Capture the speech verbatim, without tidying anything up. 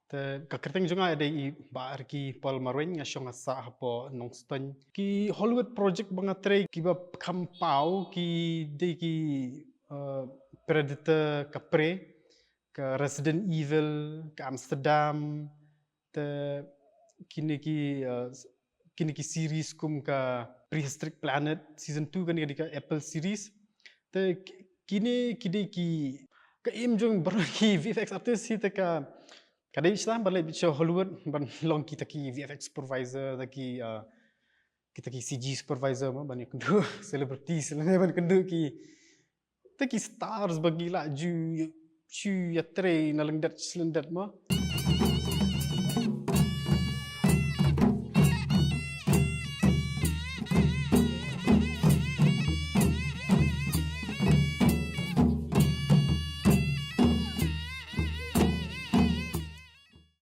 Te ka kyrteng jong nga dei i Bah Ricky Paul Marwein, nga shong ha sah hapoh Nongstoiñ. Ki Hollywood project ba nga trei kiba kham paw ki dei ki uh, Predator, ka Prey, ka Resident Evil, ka Amsterdam, te kine ki uh, kine ki series kum ka Prehistoric Planet season two, kane ka dei ka Apple series. Te ki- kine ki dei ki, ka aim jong baroh ki V F X artist hi te ka ka dei sha ban leit sha Hollywood ban long kita ki V F X supervisor, ta ki uh, kita ki C G supervisor mo, ban ïakynduh celebrities lane ban kynduh ki ta ki stars ba ki la ju shu ïatrei na lyndet shlyndet mo.